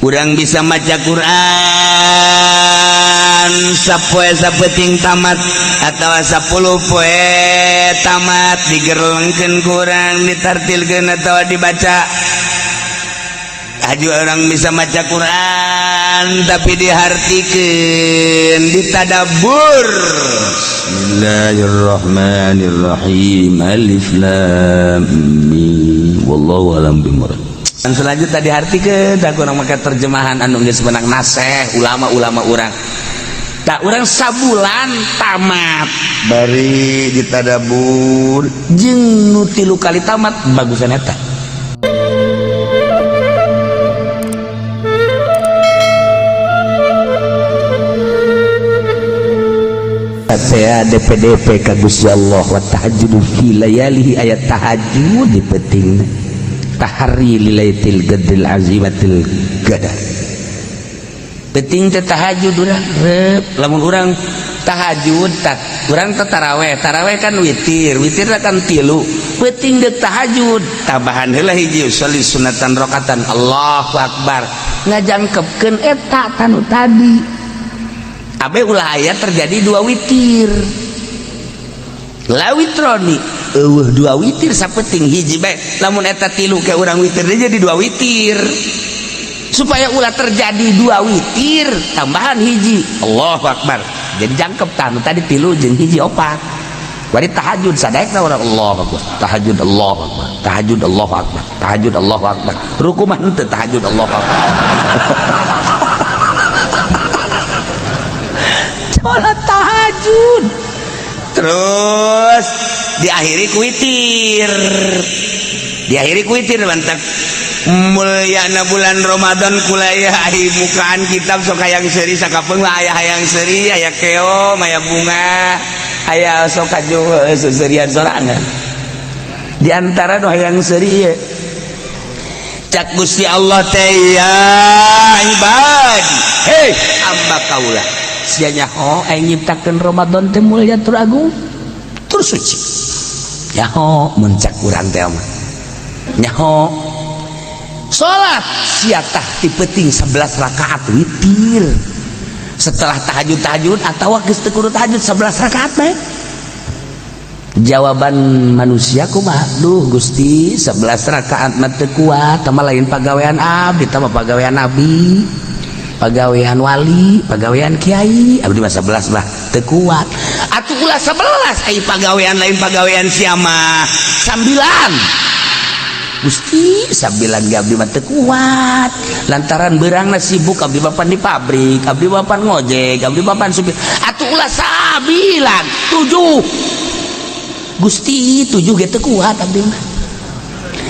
Urang bisa maca Quran sapoe sapeting tamat atau 10 poe tamat, digerlengkeun kurang, ditartilkeun atau dibaca. Aju urang bisa maca Quran tapi dihartikeun, ditadabur. Bismillahirrahmanirrahim. Alif lam mim, wallahu alam bimurad. Dan selanjutnya dihartikeun da kurang make terjemahan anu geus menang naseh ulama-ulama urang. Tak urang sabulan tamat bari ditadabur jeung nu 3 kali tamat bagusan eta. Saya DPDP ka Gusti Allah wa tahajjudu fi layalihi, ayat tahajud di penting tahari lilaitil qadril azimatil qadar. Penting teh tahajud urang rep lamun urang tahajud tak urang teh taraweh, taraweh kan witir, witir kan 3, penting deuk tahajud tambahan heula hiji sholli sunatan rakaatan Allahu akbar ngajangkepkeun eta tanu tadi. Abe ulah aya terjadi 2 witir la witroni eueuh 2 witir sapeting hiji bae lamun eta 3 ke urang witir deui jadi 2 witir. Supaya ulah terjadi 2 witir tambahan hiji Allahu akbar jadi jangkep tanu tadi 3 jeung hiji 4. Bari tahajud sadaekna urang Allahu akbar tahajud Allahu akbar tahajud Allahu akbar tahajud Allahu akbar ruku mah henteu tahajud Allahu akbar. Sholat tahajud terus diakhiri ku witir, diakhiri ku witir. Mantap mulyana bulan Ramadan kulaya ai mukaan kitab sok hayang seuri sakapeung lah, aya hayang seuri, aya keom, aya bunga, aya sok kaju seuserian sorangan. Di antara nu hayang seuri ieu cak Gusti Allah teh ya ibadi, hei hamba kaula sia nyaho aing nyiptakeun Ramadan teh mulia tur agung tur suci. Nyaho mun cak urang teh mah nyaho salat sia tah ti peuting 11 rakaat witir setelah tahajud-tahajud atawa geus teu kudu tahajud 11 rakaat bae. Jawaban manusia kumaha? Duh Gusti 11 rakaat mah teu kuat, tah lain pagawean abdi, tah pagawean nabi, pagawean wali, pagawean kiai, abdi mah 11 mah teu kuat. Atuh ulah 11 ai pagawean lain pagawean sia mah 9. Gusti 9 ge abdi mah teu kuat lantaran beurangna sibuk, abdi bapan di pabrik, abdi bapan ngojek, abdi bapan supir. Atuh ulah 9, 7. Gusti 7 ge teu kuat abdi mah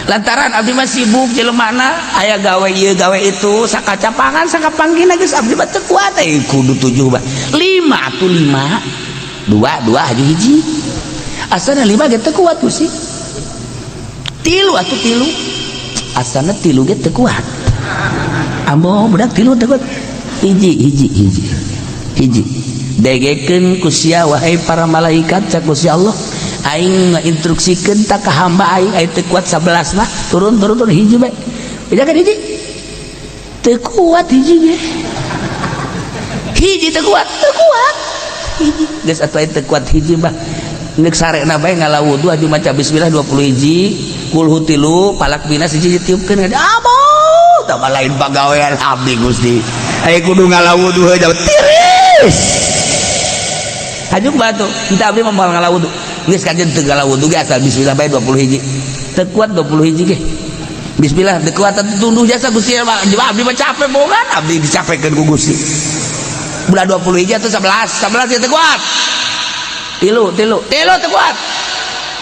lantaran abdi mah sibuk jelemana aya gawe ieu gawe itu sakacapangan sakapanggina geus abdi mah teu kuat euy kudu 7 bah 5 atuh 5 2 2 haju hiji asana 5 ge teu kuat Gusti 3 atuh 3 asana 3 ge teu kuat ambo budak 3 teu kuat hiji hiji hiji hiji degekeun ku sia wahai para malaikat cak Gusti Allah aing ngainstruksikeun tak ka hamba aing aing teu kuat 11 mah turun turun turun hiji bae bejakeun hiji teu kuat hiji ge hiji teu kuat teu kuat hiji geus atuh aing teu kuat hiji mah geus sarena bae ngala wudu aju maca bismillah 20 hiji kulhu 3 palak binas hiji ditiupkeun amo tah lain pagawean abdi Gusti aing kudu ngala wudu heuh tiris hajuk batu kita abdi mah moal ngala wudu geus kajen teu ngala wudu ge asal bismillah bae 20 hiji teu kuat 20 hiji ge bismillah teu kuat tunduh jasa Gusti abdi mah capek bogan abdi dicapekeun ku Gusti bulan 20 hiji atuh 11 11 ge teu kuat 3 3 3 teu kuat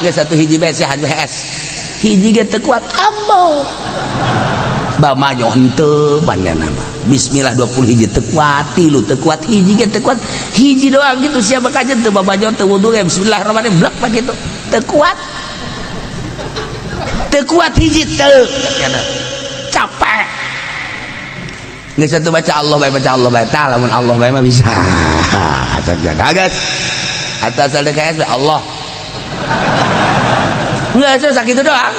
geus satu hiji bae sia haju HS hiji ge teu kuat ambo bamajo henteu panjana mah bismillah 20 hiji teu kuat 3 teu kuat hiji ge teu kuat hiji doang gitu siapa kajen teu babajo teu wudu ge bismillahirrahmanirrahim blek pak gitu teu kuat teu kuat hiji teu capek geus satu baca Allah bae baca Allah bae tah lamun Allah bae mah bisa kaget atas ada KS Allah enggak sakit doang.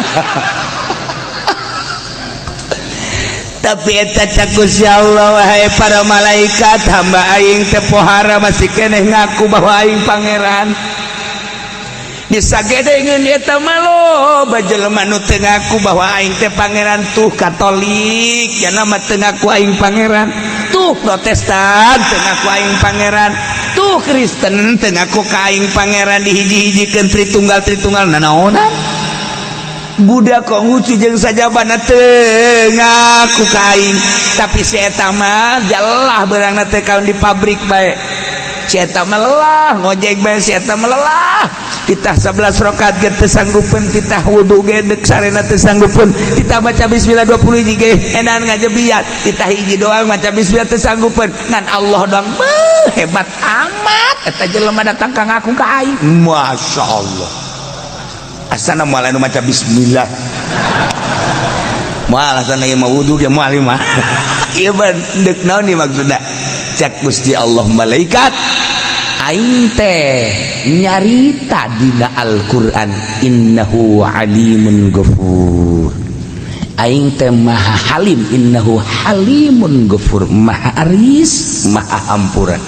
Tapi eta cak Gusti Allah, wahai para malaikat, hamba aing teh pohara masih keneh ngaku bahwa aing pangeran. Disagedengeun eta mah loba jelema nu teu ngaku bahwa aing teh pangeran. Tuh Katolik jana mah teu ngaku aing pangeran, tuh Protestan teu ngaku aing pangeran, tuh Kristen teu ngaku ka aing pangeran. Dihiji-hijikeun Tritunggal Tritunggal nanaonan. Buddha Konghucu jeung sajabana teu ngaku ka aing, tapi si eta mah jalah beurangna teh kaun di pabrik bae, si eta mah lelah ngojek bae, si eta mah lelah titah 11 rakaat ge teu sanggupeun, titah wudu ge deuk sarena teu sanggupeun, titah baca bismillah 20 hiji ge edan ngajebiat, titah hiji doang maca bismillah teu sanggupeun, ngan Allah doang. Beuh, hebat amat eta jelema datang ka ngaku ka aing. Masya Allah, asana moal anu maca bismillah, moal asana ieu mah wudu ge moal mah ieu mah. Deuk naon ieu maksudna? Cak Gusti Allah, malaikat, aing teh nyarita dina Al-Qur'an, innahu alimun ghafur, aing teh maha halim, innahu halimun ghafur, maha aris maha hampura.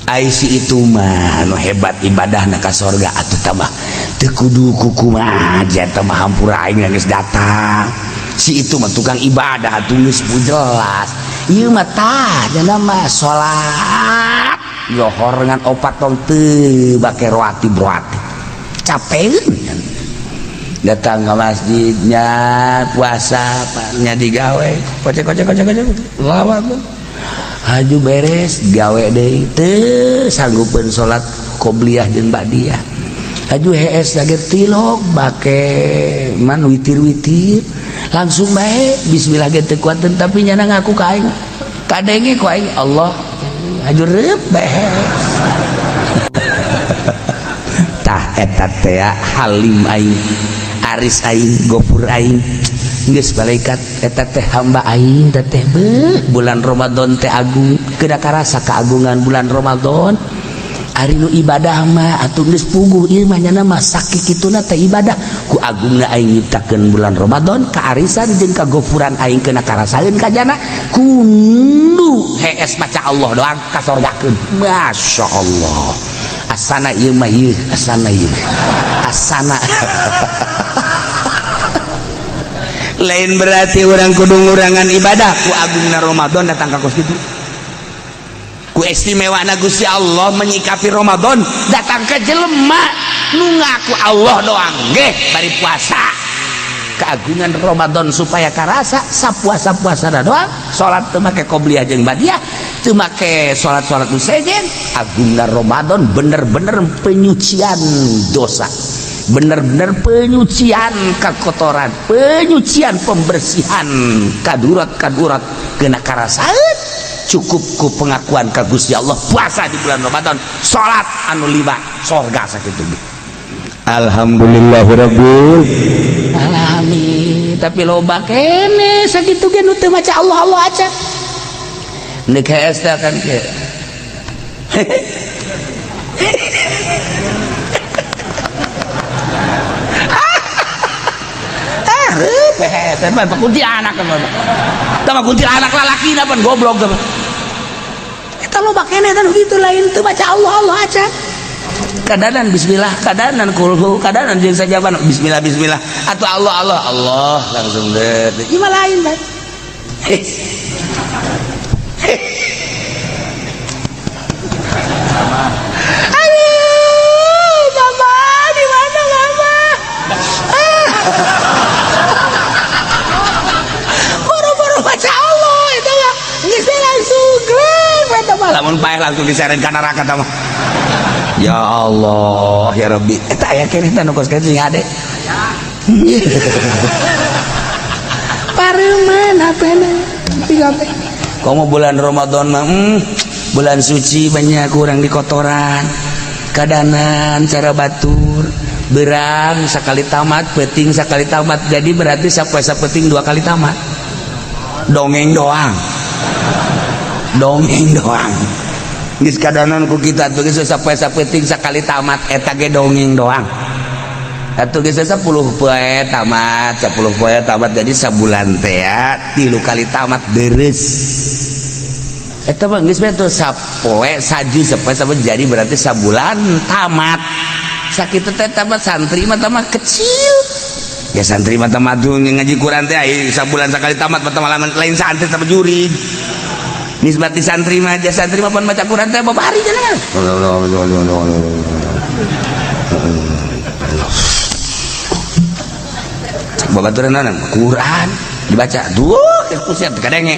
Ai si itu mah nu hebat ibadahna ka sorga atuh, tambah teu kudu kukumaha eta mah, hampura aing geus datang. Si itu mah tukang ibadah atuh geus jelas. Ieu mah tah nya mah salat lohor ngan opat tong teu bake roati roati, capeun datang ke masjidnya, puasa nya digawe kocek kocek kocek kocek lawan haju beres gawe deui teu sanggupeun salat qobliyah jeung ba'diyah. Haju hees lagi tilok bake man witir-witir langsung bae bismillah ge teu kuateun, tapi nyana ngaku ka aing, kadenge ku aing Allah, haju reup bae. Tah eta teh halim aing, aris aing, gofur aing. Geus malaikat, eta teh hamba aing teh. Beuh, bulan Ramadan teh agung, kedah karasa keagungan bulan Ramadan. Ari nu ibadah mah atuh geus puguh ieu mah, nyana mah sakituna teh ibadah. Ku agungna aing nyiptakeun bulan Ramadan, kaarisan jeung kagofuran aing kena karasaeun ka jana kundu hees maca Allah doang kasorgakeun. Masya Allah, asana ieu mah, ieu asana, ieu asana. Lain berarti orang kudu ngurangan ibadah. Ku agungna Ramadan datang ka kos kitu, ku istimewa na Gusti Allah menyikapi Ramadan, datang ke jelema nu ngaku Allah doang geh bari puasa. Keagungan Ramadan supaya karasa, sapuasa puasa doang salat teu make qobliyah jeung ba'diyah, teu make salat-salat nu sejen. Agungna Ramadan bener-bener penyucian dosa, bener-bener penyucian kekotoran, penyucian pembersihan kadurat-kadurat kena karasaeun. Cukup ku pengakuan ka Gusti Allah, puasa di bulan Ramadan, salat anu lima, sorga sakitu. Alhamdulillahirabbil alamin. Tapi loba kene sakitu ge nu teu maca Allah Allah aja. Nek hees teh kan kieu. Kuntilanak tama, kuntilanak lalaki pan goblok teh. Eta loba keneh teh kitu, lain teu baca Allah Allah aja. Kadanan bismillah, kadanan kulhu, kadanan jeung sajaban bismillah bismillah atau Allah Allah Allah langsung deh. Ieu mah lain bae. Aduh, mama di mana mama? Boro-boro baca Allah itu mah geus langsung gleng eta mah. Lamun paeh langsung diseret ka neraka eta mah. Ya Allah, ya Rabbi. Eta aya keneh teh nu kos kitu sing ade. Pareuman HP-na. Komo bulan Ramadan mah bulan suci, banyak kurang di kotoran. Kadanan cara batur berang sekali tamat, peting sekali tamat, jadi berarti sapuasa peting dua kali tamat. Dongeng doang, dongeng doang. Geus kadanan ku kita tuh geus sapuasa peting sekali tamat, eta ge dongeng doang. Atuh geus 10 poe tamat, 10 poe tamat, jadi sabulan teh ya 3 kali tamat deres. Eta mah geus teh sapoe saju sapoe sapoe, jadi berarti sabulan tamat. Sakitu teh tamat. Santri mah tamat kecil ya, santri mah tamat tuh ngaji Quran teh ai sabulan sakali tamat mah tamat, lain santri sama jurig. Nisbati santri mah aja, santri mah pan maca Quran teh babari jangan. Babaturan naon Quran dibaca duh kusiat kadenge.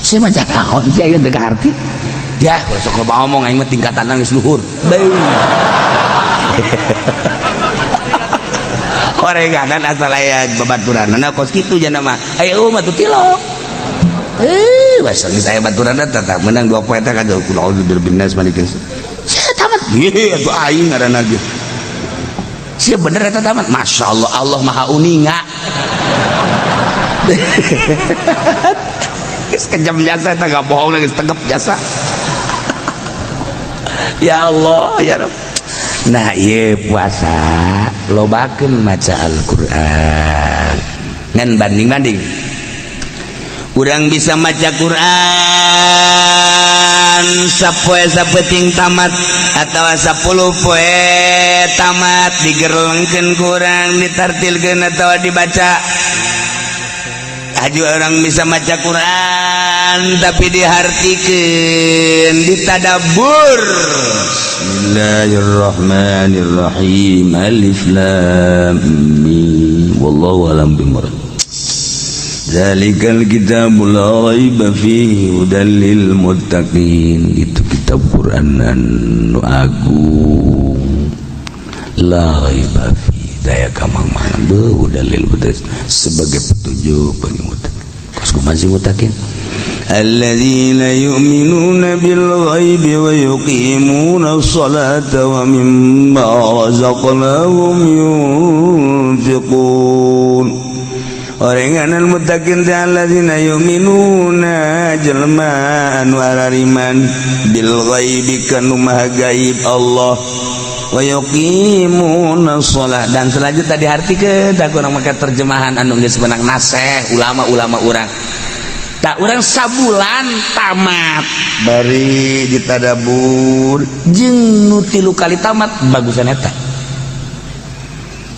Saya maca naon sih ayeuna teu kaharti. Ya, sok loba omong, aing mah tingkatan geus luhur. Orenganan asal aya babaturanna kos kitu jana mah. Ayo mah tuh tilok. Bahasa geus aya baturanna tetap menang 2 poe teh kan kulo birbinas malikin. Sia tamat. Ieu atuh aing ngaranna ge. Sia bener eta tamat. Masya Allah, Allah Maha Uninga. Geus kejam jasa eta, gak bohong, geus tegep jasa. Ya Allah, ya Rabb. Nah, ieu puasa lobakeun maca Al-Qur'an. Ngan banding-banding. Urang bisa maca Quran sapoe sapeuting tamat atawa 10 poe tamat, digerlengkeun kurang, ditartilkeun atawa dibaca. Aju orang bisa maca Quran tapi dihartikeun, ditadabbur. Bismillahirrahmanirrahim. Alif lam mim. Wallahu a'lam bimurad. Zalikal kitabul la raiba fihi hudal lil muttaqin. Itu kitab Quran anu agung. La raiba fihi, daya kamang-mangan beuh dalil sebagai petunjuk bagi muttaqin. Kos kumaha sih muttaqin? Alladzina yu'minuna bil ghaibi wa yuqimuna sholata wa mimma razaqnahum yunfiqun. Orenganan muttaqin teh alladzina yu'minuna jelema anu arariman bil ghaibi kanu maha gaib Allah, wa yuqimuna shalah. Dan selanjutnya diartikeun da kurang make terjemahan anu geus menang naseh ulama-ulama urang. Tak urang sabulan tamat bari ditadabur jeung nu 3 kali tamat bagusan eta.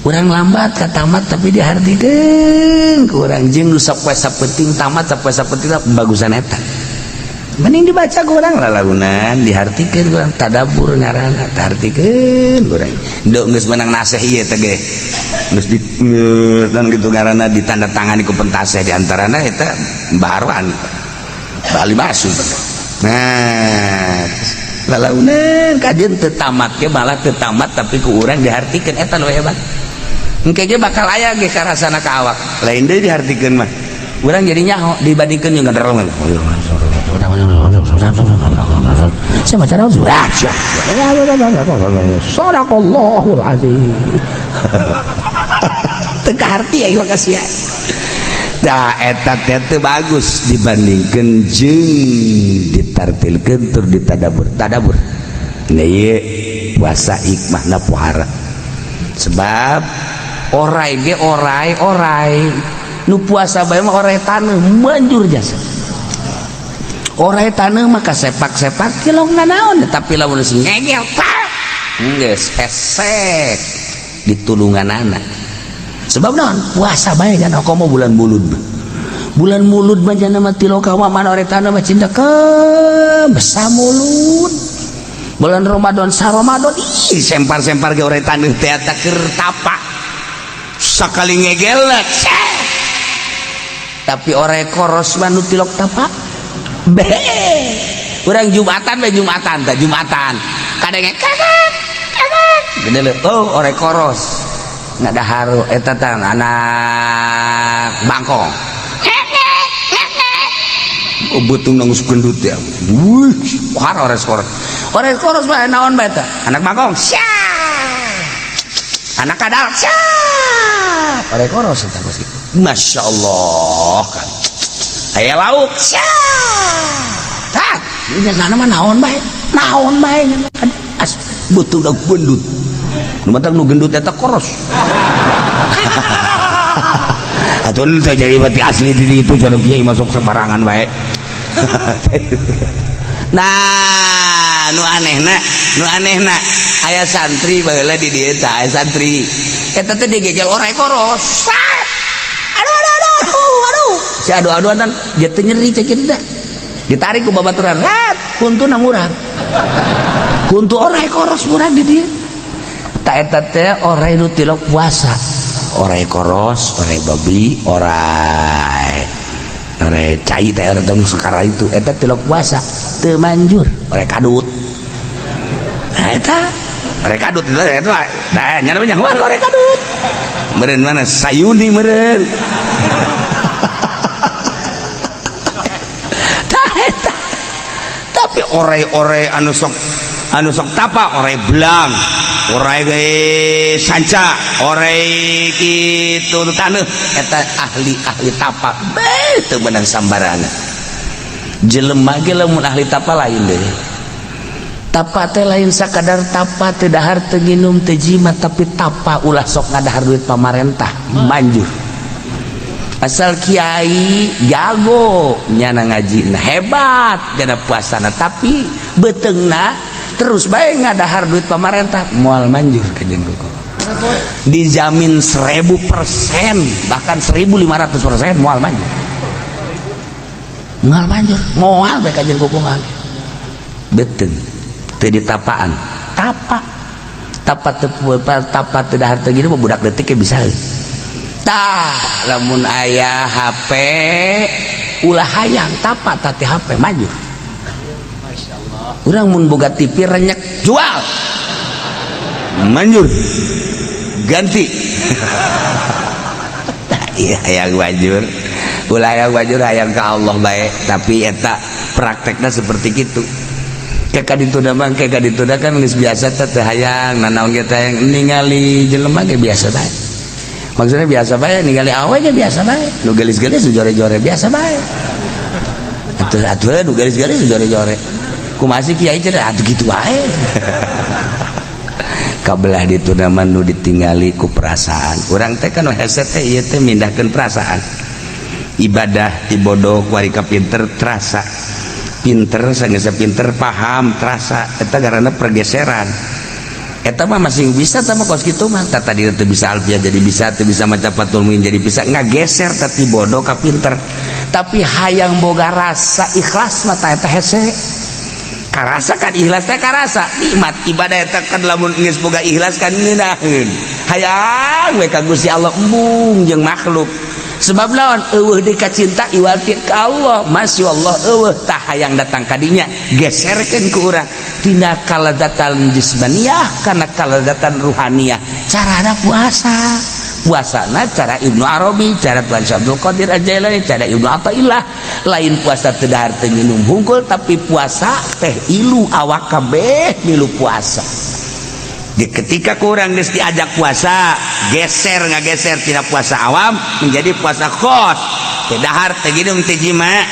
Urang lambat ka tamat tapi dihartikeun ku urang jeung nu sapoe sapenting tamat, sapoe sapenting bagusan eta. Mending dibaca ku urang lalaunan, dihartikeun ku urang, tadabbur ngaranna, dihartikeun ku urang. Nduk geus menang naseh ieu teh ge. Geus di dan gitu ngaranna ditandatangani ku pentaseh, di antarana eta Mbah Arwan. Bali Basum. Nah, lalaunan kajian teu tamat ge malah teu tamat tapi ku urang dihartikeun, eta nu hebat. Engke ge bakal aya ge karasana ka awak. Lain deui dihartikeun mah. Urang jadi nyaho dibandingkeun jeung ngederong. Saya maca naon? Sadaqallahul azim. Teu kaharti aing mah kasihan. Da eta teh teu bagus dibandingkeun jeung ditartilkeun tur ditadabur. Tadabur. Nah, ieu puasa hikmahna pohara. Sebab orai ge orai orai nu puasa bae mah orai taneuh manjur jasa. Orai taneuh mah kasepak-sepak kilong nanaon, tapi lamun geus ngegel pak geus esek ditulunganana. Sebab naon? Puasa bae jan komo bulan mulud. Bulan mulud mah jana mah tiloka mana orai taneuh mah cinta ke besa mulut. Bulan Ramadan sa Ramadan ih sempar-sempar ge orai taneuh teh eta keur tapa. Sakali ngegelna tapi orai koros mah nu tilok tapa. Be urang Jumatan be Jumatan teh Jumatan kadenge kakak kakak gede leuh, oh orai koros nggak haru eta teh anak bangkong. Oh betung nangis gendut ya. Wih, har orai koros. Orai koros mah naon bae teh? Anak bangkong. Sia. Anak kadal. Sia. Orai koros eta kos kitu. Masya Allah kan. Aya lauk. Sia. Tah, ini sana mah naon bae? Naon bae as butuh gendut. Nu matak nu gendut eta koros. Atuh teh jadi berarti asli di itu cara kiai masuk sembarangan bae. Nah, nu anehna aya santri baheula di dieu tah, aya santri. Eta teh digegel orai koros. Aduh aduh aduh aduh aduh. Si adu-aduan dia teh nyeri cek kitu teh. Ditarik ku babaturan, rat, kuntuna murag. Kuntu orai koros murag di dieu. Ta eta teh orai nu tilok puasa. Orai koros, orai babi, orai orai cai teh orang tong sekarang itu eta tilok puasa teu manjur, orai kadut. Nah eta orai kadut itu eta nah nya namanya orai kadut. Meureun mana sayuni meureun. Tah eta. Tapi orai-orai anu sok tapa, orai belang, orai ge sanca, orai kitu taneuh eta ahli-ahli tapa beuh teu meunang sambarangan. Jelema ge lamun ahli tapa lain deui. Tapa teh lain sakadar tapa teu dahar teu nginum teu jimat, tapi tapa ulah sok ngadahar duit pamarentah manjur. Asal kiai jago nyana ngaji hebat dina puasana, tapi beuteungna terus bae ngadahar duit pamarentah moal manjur ka jeung kuku. Dijamin 1000% bahkan 1500% moal manjur. Moal manjur, moal bae ka jeung kuku mah. Beuteung teu ditapaan. Tapa. Tapa teu tapa teu dahar teu gini mah budak leutik ge bisa. Tah lamun aya HP ulah hayang tapa tati HP maju. Urang mun boga TV renyek jual. Manjur. Ganti. Tah iya hayang manjur. Ulah hayang manjur hayang ka Allah bae, tapi eta praktekna seperti kitu. Kayak kaditu mah kayak kaditu kan geus biasa teh teu hayang nanaon ge teh hayang ningali jelema ge biasa bae. Maksudnya biasa bae ningali awe ge biasa bae. Nu geulis-geulis nu jore-jore biasa bae. Atuh atuh nu geulis-geulis nu jore-jore. Kumaha sih kiai teh atuh kitu wae. Kabelah ditu mah nu ditingali ku perasaan. Urang teh kan hese teh ieu teh mindahkeun perasaan. Ibadah ti bodoh kuari ka pinter terasa. Pinter sanggeus pinter paham terasa eta karena pergeseran. Eta mah masih bisa tah mah kos kitu mah. Tah tadi teu bisa alfiah jadi bisa, teu bisa maca Fathul Muin jadi bisa, ngageser tadi bodoh ka pinter. Tapi hayang boga rasa ikhlas mah tah eta hese. Karasa kan ikhlas teh karasa nikmat ibadah eta kan lamun geus boga ikhlas kan ngeunaheun. Hayang we ka Gusti Allah embung jeung makhluk. Sebab lawan eueuh deui kacinta iwal ti ka Allah, masya Allah eueuh tah hayang datang ka dinya geserkeun ku urang tina kaladzatan jismaniyah kana kaladzatan ruhaniyah. Carana puasa. Puasana cara Ibnu Arabi, cara Tuan Syekh Abdul Qadir Al-Jailani, cara Ibnu Athaillah. Lain puasa teu dahar teu nginum hungkul, tapi puasa teh ilu awak kabeh milu puasa. Di ketika kurang geus diajak puasa, geser ngageser tina puasa awam menjadi puasa khos. Teu dahar teu nginum teu jima,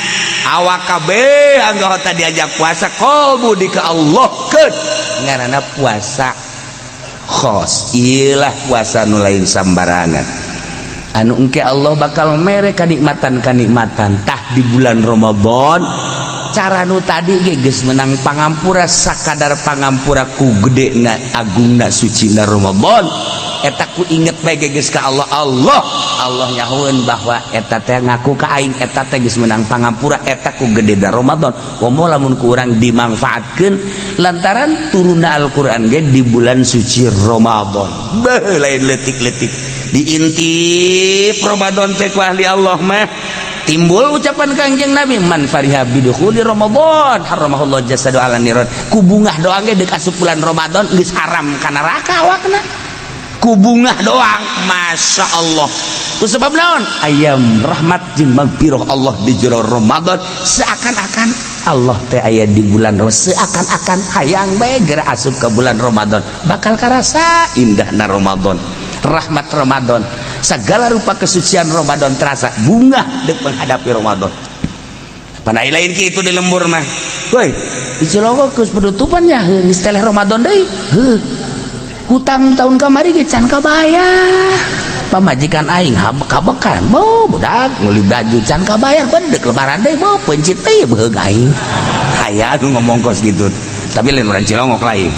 awak kabeh anggota diajak puasa qalbu di ka Allah keun. Ngaranna puasa khos. Iyalah puasa nu lain sambarangan. Anu engke Allah bakal mere kanikmatan-kanikmatan tah di bulan Ramadan. Cara nu tadi ge geus menang pangampura sakadar pangampura ku gedena agungna sucina Ramadan. Eta ku inget bae ge geus ka Allah. Allah Allah nyahoeun bahwa eta teh ngaku ka aing eta teh geus menang pangampura eta ku gedena Ramadan. Komo lamun ku urang dimanfaatkeun lantaran turunna Al-Qur'an ge di bulan suci Ramadan. Beuh lain leutik-leutik diintip Ramadan teh ku ahli Allah mah. Timbul ucapan Kangjeng Nabi man fariha bidukhuli Ramadan haramahullah jasadu ala niron. Ku bungah doang ge deuk asup bulan Ramadan geus haram ka neraka awakna. Ku bungah doang, Masya Allah. Ku sebab naon? Ayam rahmat jeung magfirah Allah di jero Ramadan seakan-akan Allah teh aya di bulan Ramadan, seakan-akan hayang bae geura asup ke bulan Ramadan bakal karasa indahna Ramadan, rahmat Ramadan, segala rupa kesucian Ramadan terasa bungah dek menghadapi Ramadan. Pan lain kitu di lembur mah. Woi, di Cilongok geus penutupan ya, geus teleh Ramadan deui. Heuh. Hutang tahun kamari ge can kabayar. Pamajikan aing habek-habekan, bo budak meuli baju can kabayar, bedek lebaran deui, bo pencit teh beheug aing. Aya nu ngomong kos gitu. Tapi lain urang Cilongok lain.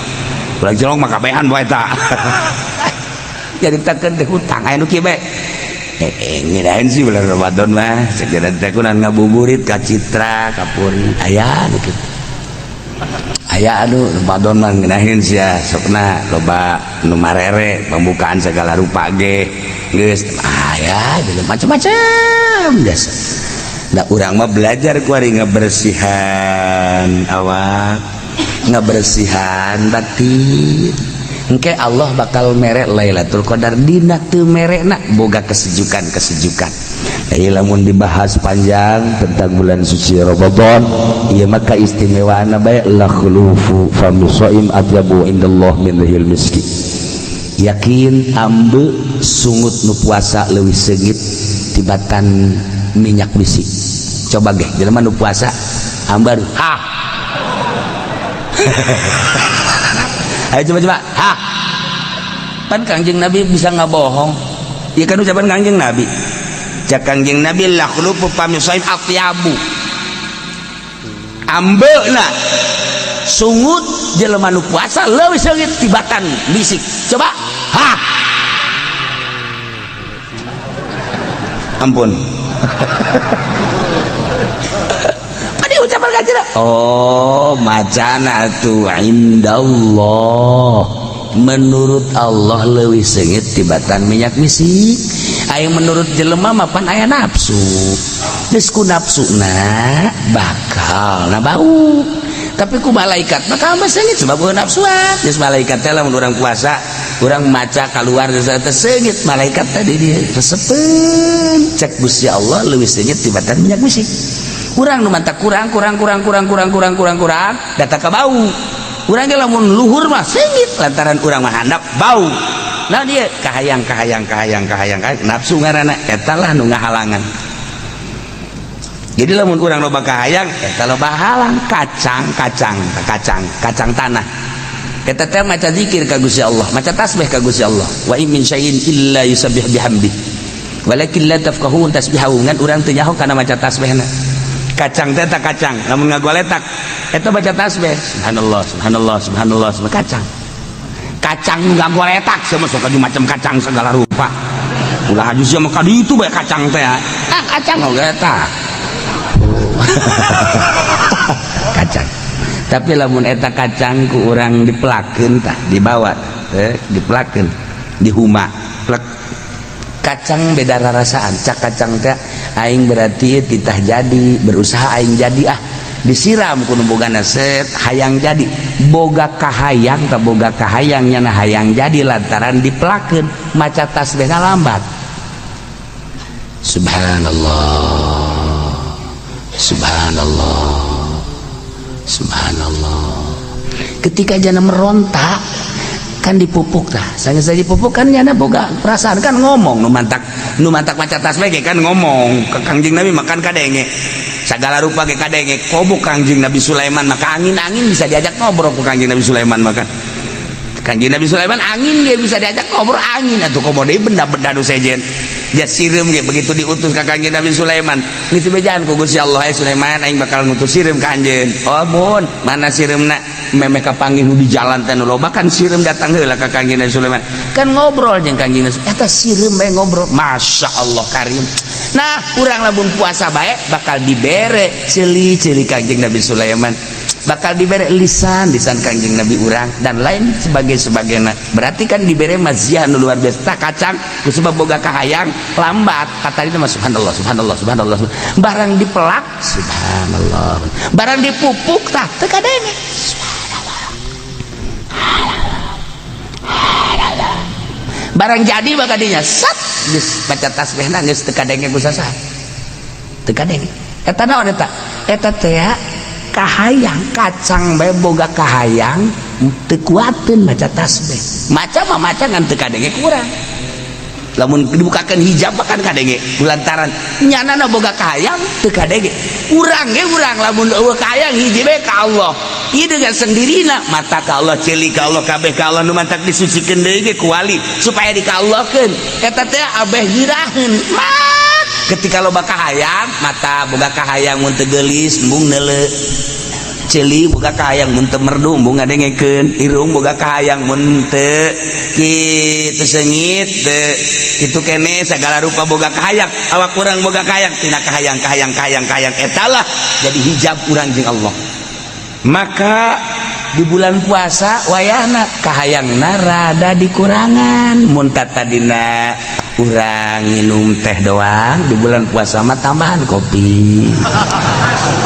Urang Cilongok mah kabehan bae eta. Jadi takeun teh hutang aya nu kieu bae. Ngedain sih bulan Ramadan mah segera teh kunan ngabuburit ka Citra Kapuri aya nu kitu. Aya anu Ramadan mah ngeunaheun sia sokna loba nu marere pembukaan segala rupa ge geus aya gitu macam-macam biasa. Da urang mah belajar ku ari ngabersihan awak, ngabersihan batin. Engke Allah bakal mere Lailatul Qadar dina teu merekna boga kesejukan-kesejukan. Ieu lamun dibahas panjang tentang bulan suci Ramadan, ieu mah kaistimewaanna bae la khulufu fami shaim atyabu indallah min rihil miski. Yakin ambe sungut nu puasa leuwih seungit tibatan minyak misik. Coba ge jelema nu puasa ambar ha. Ayo coba-coba. Ha. Pan Kangjeng Nabi bisa ngabohong. Ieu kan ucapan Kangjeng Nabi. Cak Kangjeng Nabi la khulufu fami shaim atyabu. Ambeuna sungut jelema nu puasa leuwih seungit tibatan misik. Coba. Ha. Ampun. Ucapan kanjeng. Oh, macana tuh indallah. Menurut Allah leuwih seungit tibatan minyak misik. Aya menurut jelema mah pan aya nafsu. Geus ku nafsuna bakal na bau. Tapi ku malaikat mah tambah seungit sebab eueuh nafsuan. Geus malaikat teh lamun urang puasa, urang maca keluar geus teh seungit malaikat tadi dia resepeun. Cek Gusti Allah leuwih seungit tibatan minyak misik. Kurang nu mantak kurang kurang kurang kurang kurang kurang kurang kurang data ke bau. Urang ge lamun luhur mah seungit lantaran urang mah handap bau. Nah dia kahayang kahayang kahayang kahayang nafsu ngaranna eta lah nu ngahalangan. Jadi lamun urang loba kahayang eta loba halang kacang kacang kacang kacang tanah. Eta teh maca zikir ka Gusti Allah, maca tasbih ka Gusti Allah. Wa in min syai'in illa yusabbih bihamdi. Walakin la tafqahun tasbihahu, ngan urang teu nyaho kana maca tasbihna. Kacang teh tak kacang lamun ngagoletak eta baca tasbih subhanallah subhanallah subhanallah subhanallah kacang kacang ngagoletak sia mah sok macam kacang segala rupa ulah haju sia mah ka ditu bae kacang teh ah kacang ngagoletak. Kacang tapi lamun eta kacang ku urang dipelakeun tah dibawa teh dipelakeun dihuma plek kacang beda rarasaan cak kacang teh aing berarti titah jadi berusaha aing jadi ah disiram ku nu bogana set hayang jadi boga kahayang tak boga kahayang nyana hayang jadi lantaran dipelakeun maca tasbihna lambat subhanallah subhanallah subhanallah ketika jana meronta kan dipupuk tah sange saja dipupuk kan nyana boga perasaan kan ngomong nu mantak maca tasbih ge kan ngomong ke Kangjeng Nabi makan kadenge segala rupa ge kadenge kobo Kangjeng Nabi Sulaiman maka angin-angin bisa diajak ngobrol ku Kangjeng Nabi Sulaiman maka Kangjeng Nabi Sulaiman angin ge bisa diajak ngobrol angin atuh komo deui benda-benda nu sejen dia sireum ge begitu diutus ka Kangjeng Nabi Sulaiman geus dibejaan ku Gusti Allah eh Sulaiman aing bakal ngutus sireum ka anjeun oh mun mana sireumna memeh kapanggih nu di jalan teh nu loba kan sireum datang heula ka Kangjeng Nabi Sulaiman kan ngobrol jeung Kangjeng Nabi eta sireum bae ngobrol Masya Allah karim. Nah urang lamun puasa bae bakal dibere ceuli-ceuli Kangjeng Nabi Sulaiman bakal dibere lisan lisan Kangjeng Nabi urang dan lain sebagai sebagainya berarti kan dibere maziah nu luar biasa tak kacang ku sebab boga kahayang lambat kata itu mah subhanallah subhanallah subhanallah barang dipelak subhanallah barang dipupuk tah teu kadenge barang jadi bakal dinya sat geus baca tasbihna geus teu kadenge ku sasaha teu kadenge eta naon eta eta teh kahayang kacang bae boga kahayang teu kuateun maca tasbih maca mah maca ngan teu kadenge kurang. Lamun dibukakan hijab bahkan kadenge lantaran nyanana boga kahayang teu kadenge. Urang ge urang lamun euweuh kahayang hiji bae ka Allah. Ieu dengan sendirina mata ka Allah, ceuli ka Allah, kabeh ka Allah, nu mantak disucikeun deui ge ku wali supaya dikaallahkeun. Eta teh abeh nyiraheun. Ketika loba kahayang, mata boga kahayang mun teu geulis embung neuleu, ceuli boga kahayang mun teu merdu embung ngadengekeun, irung boga kahayang mun teu kitu seungit teu kitu kene, segala rupa boga kahayang. Awak urang boga kahayang tina kahayang kahayang kahayang kahayang etalah jadi hijab urang jeung Allah. Maka di bulan puasa wayahna kahayangna rada dikurangan. Mun tadina urang minum teh doang, di bulan puasa mah tambahan kopi,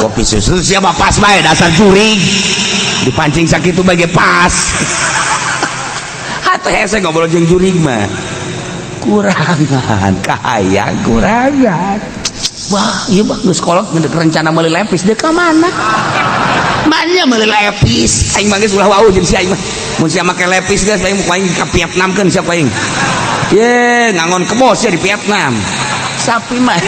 kopi susu. Siapa pas bae, dasar jurig, dipancing sakitu bage pas hatuh. Hese ngobrol jeung jurig mah. Kurangan kahayang, kurangan. Wah, iya mah geus kolot rencana meuli lepis deuk ka mana? Manya meuli lepis aing mah geus ulah wau jeung si aing mah. Mun sia make lepis geus aing aing ka Vietnam keun siapa aing. Ye, ngangon kebo sia di Vietnam. Sapi mah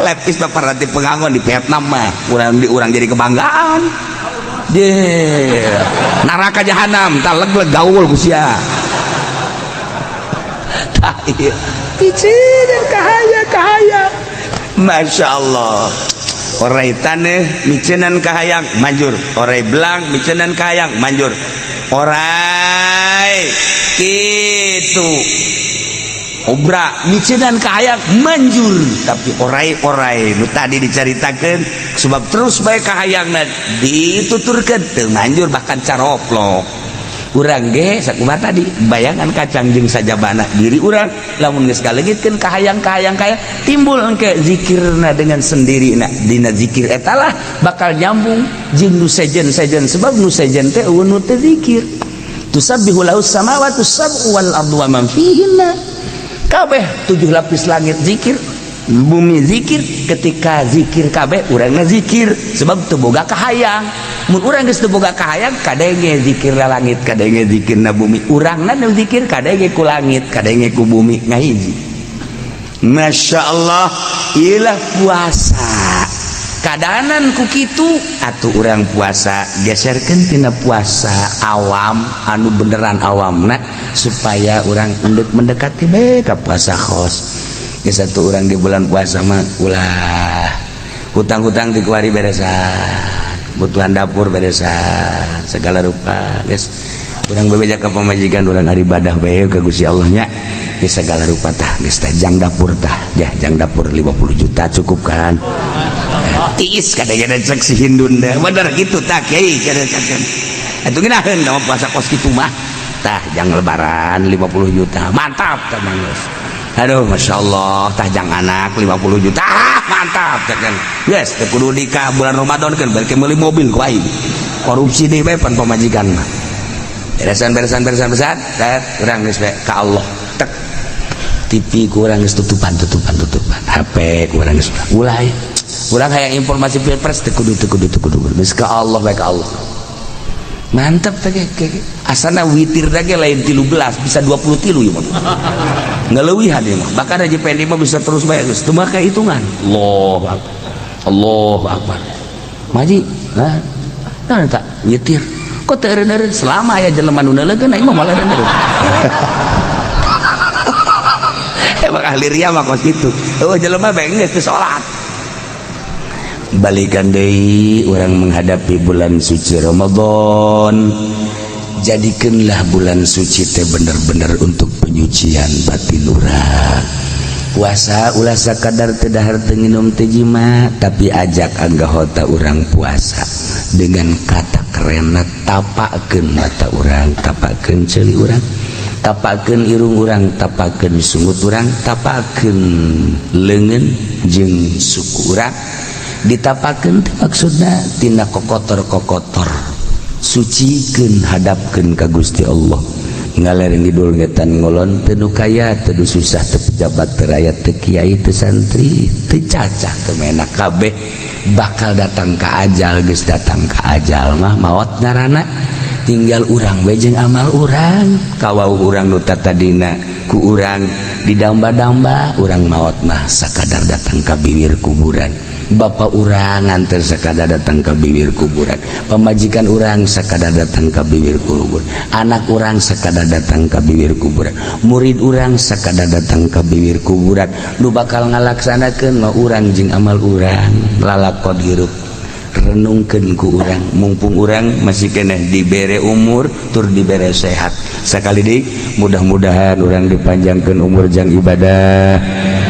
lepis mah paranti pengangon di Vietnam mah. Urang di urang jadi kebanggaan. Ye, neraka jahanam tah leg gaul ku sia. Tah ieu. Picieun kahayang kahayang. Masya Allah. Orai taneuh miceunan kahayang manjur, orai belang miceunan kahayang manjur, orai kitu obra miceunan kahayang manjur. Tapi orai-orai nu tadi dicaritakeun sebab terus bae kahayangna dituturkeun teu manjur, bahkan caroplok. Urang ge sakumaha tadi bayangan kacang jeung sajabana diri urang, lamun geus kaleungitkeun kahayang-kahayang kaya timbul engke zikirna dengan sendirina. Dina zikir etalah bakal nyambung jeung nu sejen-sejen, sebab nu sejen teh euweuh nu teu zikir. Tusabbihu lahu samawati sab'u wal ardu wa man fihinna. Kabeh tujuh lapis langit zikir, bumi zikir. Ketika zikir kabeh, urangna zikir sebab teu boga kahayang. Mun urang geus teu boga kahayang, kadenge zikirna langit, kadenge zikirna bumi. Urangna nu zikir kadenge ku langit, kadenge ku bumi, ngahiji. Masya Allah, ilah puasa kadanan ku kitu atuh. Urang puasa geserkeun tina puasa awam anu beneran awamna supaya urang endek mendekati bae ka puasa khos. Geus satu urang di bulan puasa mah ulah hutang-hutang dikuari, beresan kebutuhan dapur, beresan segala rupa. Geus urang bebeja ka pamajikan urang, ibadah bae ka Gusti Allah nya. Geus segala rupa tah geus tah jang dapur tah ya, jang dapur 50 juta cukup kan? Tiis kadang-kadang cek si Hindun deh, bener gitu tak kiai? Kadang-kadang itu ngeunaheun nama puasa kos kitu mah. Tah jang lebaran 50 juta, mantap tah geus. Aduh, Masya Allah. Tah jang anak 50 juta. Ah, mantap kan? Yes, teu kudu nikah bulan Ramadan kan, balik meuli mobil ku aing. Korupsi deui bae pan pamajikan mah. Beresan beresan beresan beresan dat urang geus bae ka Allah. Tek TV kurang geus tutupan tutupan tutupan, HP kurang geus ulah. Urang hayang informasi pilpres teu kudu, teu kudu, teu kudu. Geus ka Allah bae, ka Allah. Mantap teh ge asana witir teh lain 13, bisa 20 tilu ieu mah, ngaleuwihan ieu mah. Bahkan Haji Pendi mah bisa terus bae geus teu make hitungan. Allah Akbar, Allahu Akbar. Maji nah nah tak witir kok teu eureun-eureun. Selama aya jelema nu neuleukeun aing mah moal eureun-eureun. Emang ahli ria mah kos kitu. Oh, jelema bae geus teu salat. Balikan deui urang menghadapi bulan suci Ramadan, jadikanlah bulan suci teh bener-bener untuk penyucian batin urang. Puasa ulah sakadar teu dahar, teu nginum, teu jima, tapi ajak anggota urang puasa dengan kata kerenna tapakeun mata urang, tapakeun ceuli urang, tapakeun irung urang, tapakeun sungut urang, tapakeun leungeun jeung suku urang. Ditapakeun teh maksudna tina kokotor-kokotor sucikeun, hadapkeun ka Gusti Allah. Ngaler ngidul, ngetan ngolon, teu nu kaya, teu nu susah, teu pejabat, teu rakyat, teu kiai, teu santri, teu cacah, teu menak, kabeh bakal datang ka ajal. Geus datang ka ajal mah maot ngaranna. Tinggal urang we jeung amal urang. Kawau urang nu tadina ku urang Didamba-damba urang maot mah sakadar datang ka bibir kuburan. Bapak urang nganter sakadar datang ke bibir kuburan, pamajikan urang sakadar datang ke bibir kuburan, anak urang sakadar datang ke bibir kuburan, murid urang sakadar datang ke bibir kuburan. Nu bakal ngalaksanakeun mah urang jeung amal urang. Lalakon hirup renungkeun ku urang, mumpung urang masih keneh dibere umur tur dibere sehat. Sekali deui, mudah-mudahan urang dipanjangkeun umur jang ibadah,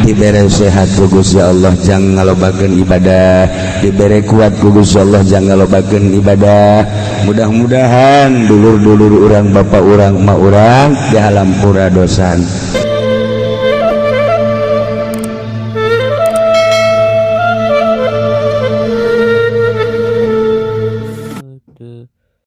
dibere sehat ku Gusti Allah jang ngalobakeun ibadah, dibere kuat ku Gusti Allah jang ngalobakeun ibadah. Mudah-mudahan dulur-dulur urang, bapak urang, emak urang dihampura dosa.